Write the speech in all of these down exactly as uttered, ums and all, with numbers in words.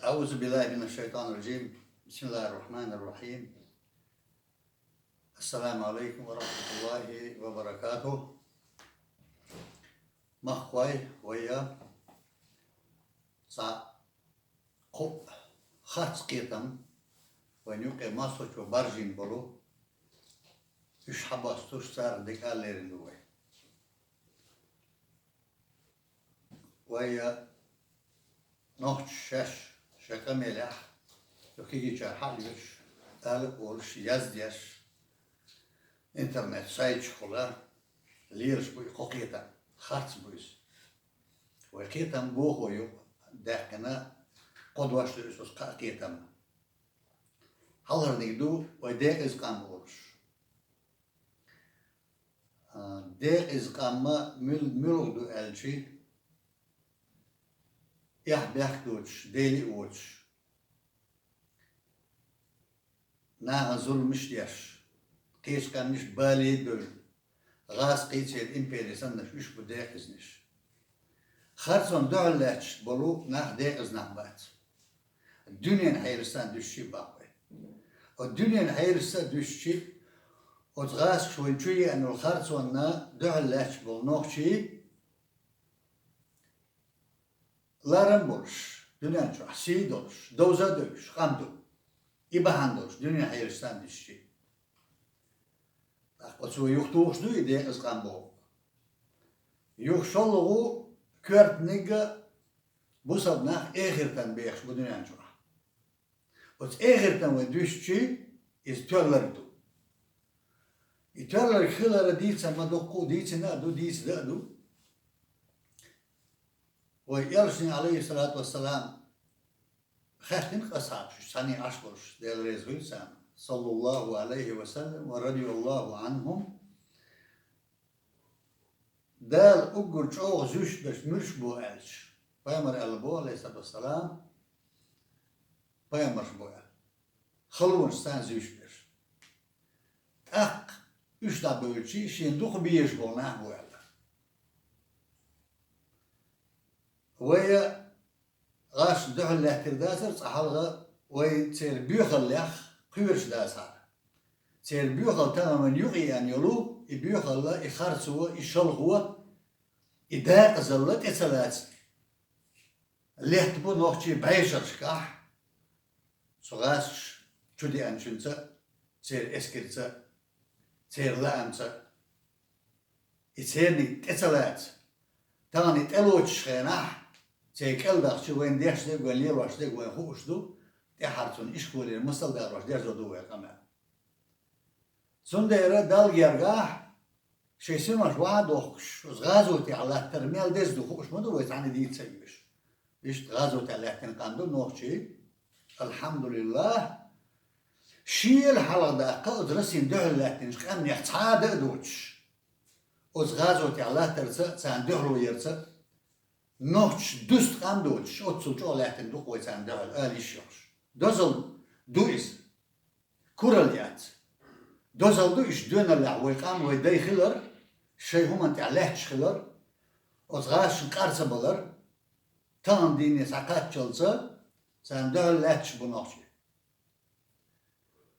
أعوذ بالله من الشيطان الرجيم. بسم الله الرحمن الرحيم. السلام عليكم ورحمة الله وبركاته. Махкой, вайя са ку хатс кхетам, вайн юкъе массочо баржин болу, уьш хьабастуш царах декъа лерина ду вай. Вайя нохчаш шаьш, шайн къамелехь, цу кегийчара хьалъеш, ала а олуш, яздеш, интернет-сайташкахула лелаш бу и кхо кхетам, харц бу иза. Вай кхетам бохо юкъа даьккхина, кхо дош ду иза оцу кхаа кхетаман. Хьалхарниг ду вай декъаза къам олуш. А, декъаза къам муьл-, муьлха ду аьлчи, эхь-бехк доцуш, Дела а воцуш, нахана зуламаш а деш, кхечу къаьмнаш бале а девлла, гӀазкхий, церан импери саннарш, уьш бу декъазнаш. Харцонна дуьхьал лаьтташ болу нах декъаза нах бац. Дуьненан хьелашца дуьстичи баккхий. Оцу дуьненан хьелашца дуьстичи, оцу гӀазкхаша вайна чу еана йолу харцонна дуьхьал лаьтташ болу нохчий, ларам болуш, дуьнен чохь сий долуш, довза а девзаш къам ду. И бахьана долуш, дуьненан хьелашца дуьстичи. ТӀаккха оцо юхатухуш ду и декъаза къам бохург. Юха шолгӀа, коьртаниг а, бусалба нах эхартан бехаш бу дуьнен чохь. Оцу эхартан вай дуьстичи, иза тоьлларг ду. И тоьлларг хилар дийца ма дуккха а, дийцина а ду, дийца дан а ду. Вай элчане, Ӏалайхиссалату вассалам, хаьттина асхьабаш, цхьаьний Ӏаш болуш, Дела реза хуьлда царна, саллаллаху Ӏалайхи ва саллам ва радияллаху Ӏанхум, Дала уггар чӀогӀа зуьйш берш муьлш бу аьлча, пайхамар аьлла боху, Ӏалайхиссалату вассалам, пайхамарш бу аьлла. Халонаш царна зуьйш берш. ТӀаккха уьш дӀабевлчи, шена дукха безаш болу нах бу аьлла. Вай гӀазкхашна дуьхьал лаьттира дацара цкъа хьалха, вай церан боьхаллех кхоьруш дацахьара. Церан боьхалла тахана вайна юкъа еана йолу, и боьхалла, и харцо, и шалхо, и декъазалла тӀе ца лаца летта бу нохчий бӀешерашкахь, цу гӀазкхаша чу деанчуьнца а, церан эскарца а, церан лаамца а. И церниг тӀе ца лаца, тахана и тӀелоцучу хенахь, церан кӀел дахча вайна деш дерг, вайна лелош дерг вайна хууш ду, тӀаьхьарчунна ишколера масал далош дерзо ду вай къамел. Цундела Далла гергахь, шайн синош вахьа а дохкуш, оцу гӀазотехь латтар мел деза ду хууш ма ду вай цхьаьна дийца ца оьшу. Иштта гӀазотехь лаьттина къам ду нохчий, алхьамдулиллахӀ. Шел хьалха даккха оцу Расин дуьхьал лаьттинчу къаьмнех цхьа а дан а доцуш, оцу гӀазотехь латтарца а, царна дуьхьало ярца а, нохчаш дуста къам доцуш, оццул чӀогӀа лаьттина ду-кх вай царна дуьхьал, ала йиш йолуш. Дозалла ду иза. Куралла яц. Дозалла ду иштта доьналлехь вай къам, вай дай хилар, шайн хӀуманна тӀехь лаьтташ хилар, оцу гӀазкхашна къар ца балар, тахана дийне схьакхаччалца, царна дуьхьал лаьтташ бу нохчий.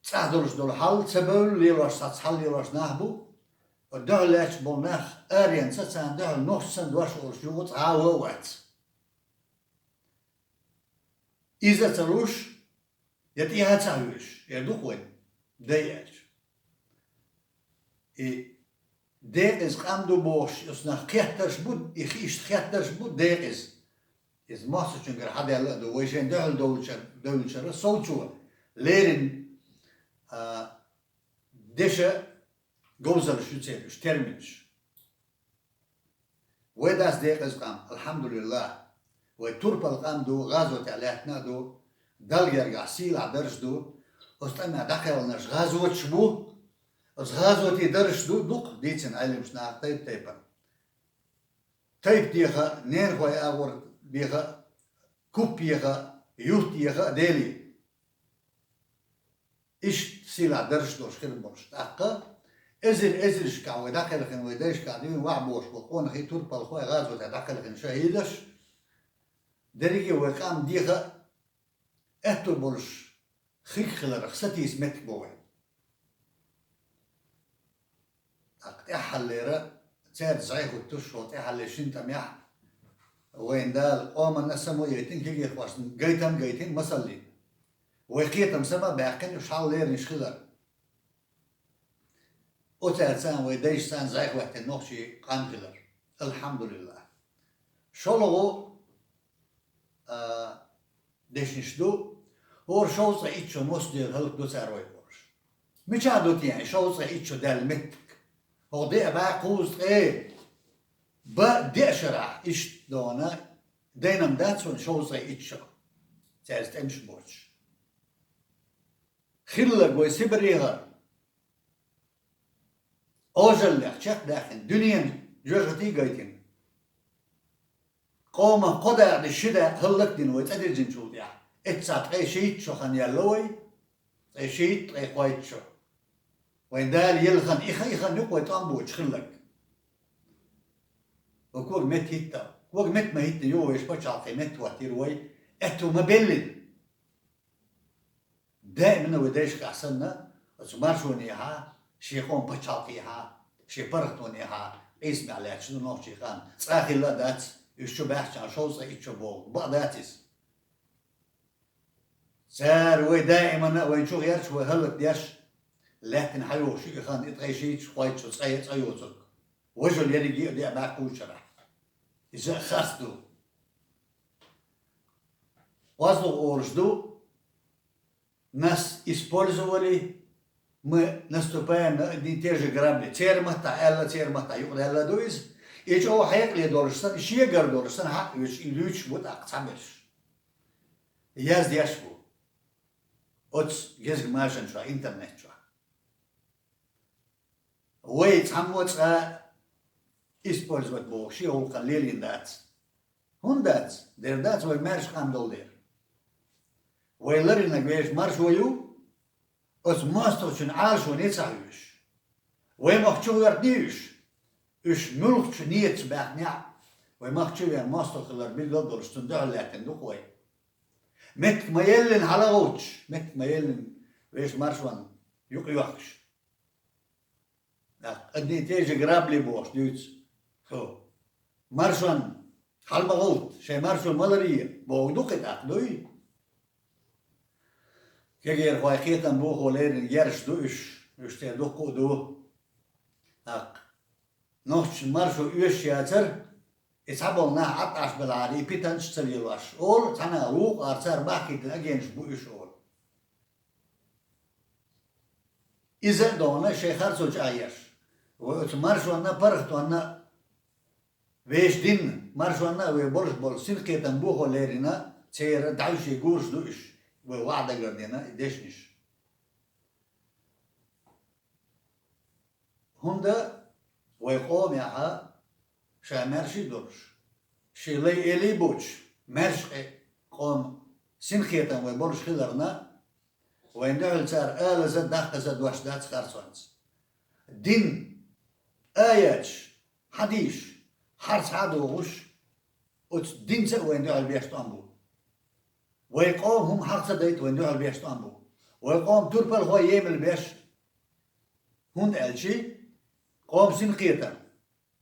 ЦӀахь долуш долу хьал ца бевлла лелош, схьаца хьал лелош нах бу, дуьхьал лаьтташ болу нах аренца, царна дуьхьал нохча санна дош олуш юха цхьа а ван а вац. Иза а ца луш, я тӀе а ца хьоьжуш, эр ду-кх вайн дай аьлча. И декъаза къам ду бохуш, оцу нах хеттарш бу, и хи-, иштта хеттарш бу декъаза. Иза массочуьнгара хьадаьлла а ду, вай шайн дуьхьал довлучар-, довлучара совцо леррина, а, деша говзаллаш ю церан уьш, терминаш. Вай дац декъаза къам, алхьамдулиллахӀ. Вай турпал къам ду, гӀазотехь лаьттина а ду, Далла гергахь сийлахь дарж ду. Оцу тӀамехь дӀакхелхинарш гӀазоташ бу. Оцу гӀазотийн даржаш ду, дукха дийцина Ӏеламнаха тайп-тайпана. Тайп деха, ненахой агӀор беха, куп еха, юрт еха а Деле. Иштта сийлахь даржаш долуш хир болуш. ТӀаккха эзар-эзаршкахь вай дӀакхелхина, вай дайшкахь дуьйна вахь бохуш болу къонахий, турпалхой, гӀазотехь дӀакхелхина шахӀидаш, дерриге а вай къам деха а, аьтту болуш хиг хиларх сатийса меттиг бу вай. ТӀаккха тӀаьххьаллера цаьрца зӀе хӀуттуш, хӀокху тӀаьххьалле шина тӀамехь вайн Дала къоманна а само яйтина, кегийрхошна гайтам а гайтина, масаллина. Вай кхетам сама а баьккхина, уьш хьалха леринаш хилар. Оцаьрца а вай дайшца а зӀе хӀоьттина нохчий къам хилар. АлхьамдулиллахӀ. ШолгӀа, а, дешнаш ду, хӀора шовзткъе итт шо мосазза хӀаллакдо цара вай олуш. Мичахь ду те и шовзткъе итт шо даьлла меттиг? ХӀокху деа бӀаь кхузткъе бӀе деа шарахь иштта дона, дайна-м дац вайн шовзткъе итт шо, цаьрца тӀемаш боцуш. Хилларг вай СибрегӀа Ӏожаллех чекхдаьккхина, дуьненан жоьжахатий гайтина. Къомах кхо дакъа деш ши дакъа хӀаллакдина вай цӀа дирзинчул тӀаьхьа. Эццахь ткъе шийтта шо хан яьлла вай, ткъе шийтта, ткъе кхойтта шо. Вайн Дала елла хан, и хан, и хан юкъа вай тӀом боцуш хилларг. Вай кога метта хӀитта, кога метта ма хӀитта, юха вешан пачхьалкхе метта хӀоттийра вай, аьтту ма беллина. Даимана вай дайшкахь санна, оцу маршонехьа, шен къоман пачхьалкхехьа, шен паргӀатонехьа къийсамехь лаьтташ ду нохчий къам. Цкъа а хилла а дац, уьш чу баьхча шовзткъе итт шо боху, бакъ дац иза. Цара вай даимана а вайна чу гӀерташ, вай хӀаллакдеш, лаьттина хьайогӀуш ю и хан, и ткъе шийтта шо, кхойтта шо цкъа, цкъа йоцург. Важа ерриге а деа бӀаь кхузткъе шарахь. Иза а харц ду. КхозлагӀа олуш ду, нас использовали, мы наступаем на одни и те же грабли. Церан маттахь аьлла, церан маттахь юкъадаьлла ду иза. И чӀогӀа хьекъале долуш санна, шегара долуш санна, хьаъ вуьйцуш, и дуьйцуш бу тӀаккха цхьаберш. Яздеш бу оцу гезгмашан чохь, интернет чохь. Вай цхьаммо а цкъа использовать боху шен гӀуллакхана лелийна дац. ХӀунда дац? Дера дац вай маьрша къам долу дера. Вай ларинарг вешан маршо ю, оцу мостагӀчун Ӏалашоне ца хьоьжуш. Вай махка чу гӀоьртиний уьш? Уьш муьлххачу ниятца баьхнехь а, вай махка чу веана мостагӀ хилар билгал а долуш, цунна дуьхьал лаьттина ду-кх вай. Меттиг ма еллина хьала а гӀовттуш, меттиг ма еллина вешан маршонна юкъайохкуш. ТӀаккха одни и те же грабли бохуш дуьйцу. Хьо, маршонна хьала ма гӀовтта, шайн маршо ма ларъе бохург ду-кх и тӀаккха, дуй? Кегийрхой кхетам бохо леррина герзаш ду уьш, уьш церан дуккха а ду. ТӀаккха нохчийн маршо оьшуш яцара, и цхьаболу нах Ӏад Ӏаш белахьара, и питанчаш ца лелош, олу цхьана а вукху ара цара бахкийтина агенаш бу уьш олу. Иза а догӀна шайн харцо чӀагӀъеш, вай оцу маршонна а, паргӀатонна а, вешан динна, маршонна а вай болуш болу синкхетам бохо леррина, церан дӀаьвше гураш ду уьш, вай ваӀда дагардина и дешнаш. ХӀунда вай къомехьа ша маьрший долуш, шен лай элий боцуш, маьрша къе къоман синкхетам вай болуш хиларна, вайна дуьхьал цара алаза а, даккхаза а дош дац харцонца. Дин, аяташ, хьадисаш, харц хьа а дохуш, оцу динца а вайна дуьхьал беш тӀом бу. Вай къоман хӀума хьагӀ ца дайта вайна дуьхьал беш тӀом бу. Вай къоман турпалхой емал беш, хӀунда аьлча, къоман синкхетам,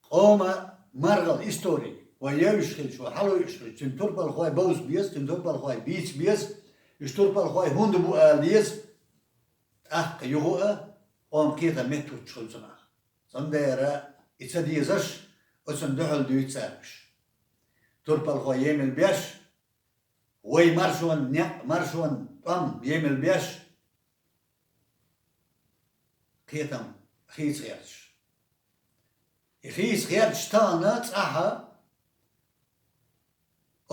къоман маргӀал, истори, вай евзаш хилча, вай хьалайуьйуш хилча, цуьнан турпалхой бовза беза, цуьнан турпалхой бийца беза, уьш турпалхой хӀунда бу ала деза, тӀаккха юха а къоман кхетам меттахӀуттуш хуьлу цунах. Цундела и ца дезаш, оцунна дуьхьал дуьйцу цара уьш. Турпалхой емал беш, вай маршонан некъ, маршонан тӀом емал беш, кхетам хийца гӀерташ. И хийца гӀерташ тахана цӀахьа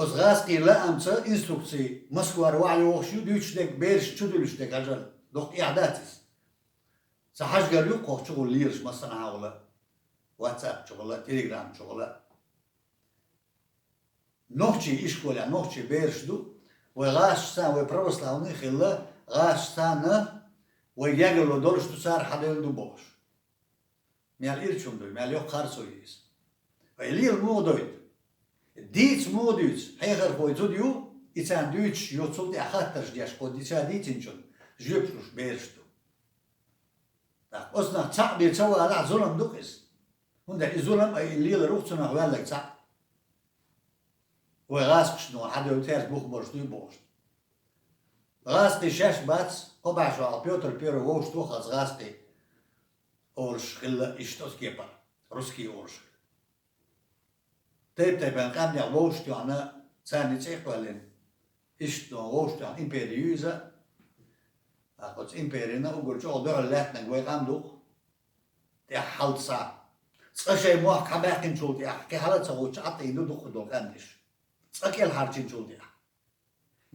оцу гӀазкхийн лаамца инструкций Москвара вахьа йохуш ю, дуьйцуш дерг, бераш чу дуьллуш дерг хьажал, дукха эхь дац иза. Сан хьажгар ю кху чугӀула лелаш массанхьа а гӀула, WhatsApp чугӀула, Telegram чугӀула. Нохчийн ишколехь нохчийн бераш ду, вай гӀазкхашца, вай православный а хилла, гӀазкхашца вай гергарло долуш ду, цара хьадевлла ду бохуш. Мел ирчун дуй, мел йоккха харцо ю иза. Вай лела муха дойту? Дийца муха дуьйцу? Хьехархой зуда ю, И царна дуьйцуш йоцул тӀехь хаттарш деш, кхо дийца дийцинчун жоьпаш луш бераш ду. ТӀаккха оцу нах цхьаъ бен ца валахь, зулам ду-кх иза. ХӀунда и зулам а и лелар ву-кх цунах ваьлларг цхьаъ. Вай гӀазкхашна хьадевлла, цаьрца бух болуш дуй бохуш. ГӀазкхий шаьш бац, кхо бӀе шо хьалха Пётр Первый вовшахтуххьалц гӀазкхий олуш хилла иштта оцу кепара, русский олуш хилла. Тайп-тайпана къаьмнех вовшахтоьхна, царна цӀе а кхоьллина, иштта вовшахтоьхна импери ю иза. ТӀаккха оцу империна уггар чӀогӀа дуьхьал лаьттинарг вай къам ду-кх, тӀаьхьа хьалца схьа. Цкъа шайн мохк хьабаьккхинчул тӀаьхьа, кхин хьала а ца гӀуттуш, Ӏад а йина ду дуккха долу къаьмнаш. Цкъа кӀелхьарчинчул тӀаьхьа.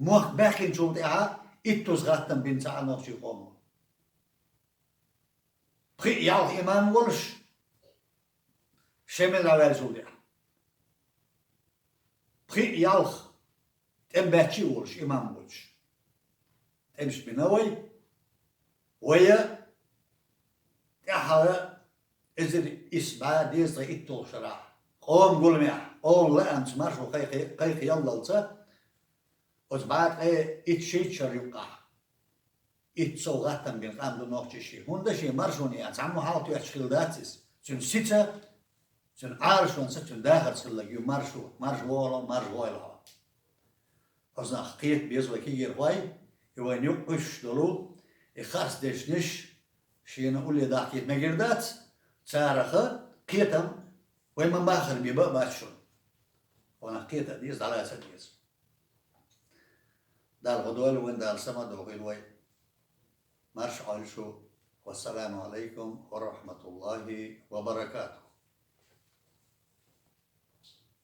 Мохк баьккхинчул тӀаьхьа иттаза гӀаттам бина ца Ӏа нохчийн къомо. Пхиъ-ялх имам волуш, шен мел дӀаваьллачул тӀаьхьа. Пхиъ-ялх тӀеман баьчча а волуш, имам воцуш. ТӀемаш бина вай. Вай а тӀаьххьара эзар исс бӀе дезткъе итталгӀа шарахь, къоман гуламехь, къоман лаамца маршо кхайкхи-, кхайкхияллалца, оцу бӀе ткъе итт-шийтта шарна юккъехь. Итт сов гӀаттам бина къам ду нохчийн шен. ХӀунда шен маршонехь цхьаммо хьалатоьттуш хилла дац иза. Цуьнан сица, цуьнан Ӏалашонца, цуьнан дахарца хилларг ю маршо, марш вогӀало, марш гӀойла хьо. Оцунах кхета беза вай кегийрхой, и вайна юкъа кхуьссуш долу, и харц дешнаш шена улле дахкийта мегар дац, царах кхетам вай ма-баххара бен ба а бац шуна. Ванах кхета а деза, дӀалаца а деза. Дала гӀо дойла вайн, Дала сама а дохийла вай. Марш Ӏойла шу. Вассаламу алайкум ва рахматуллахи ва баракатух.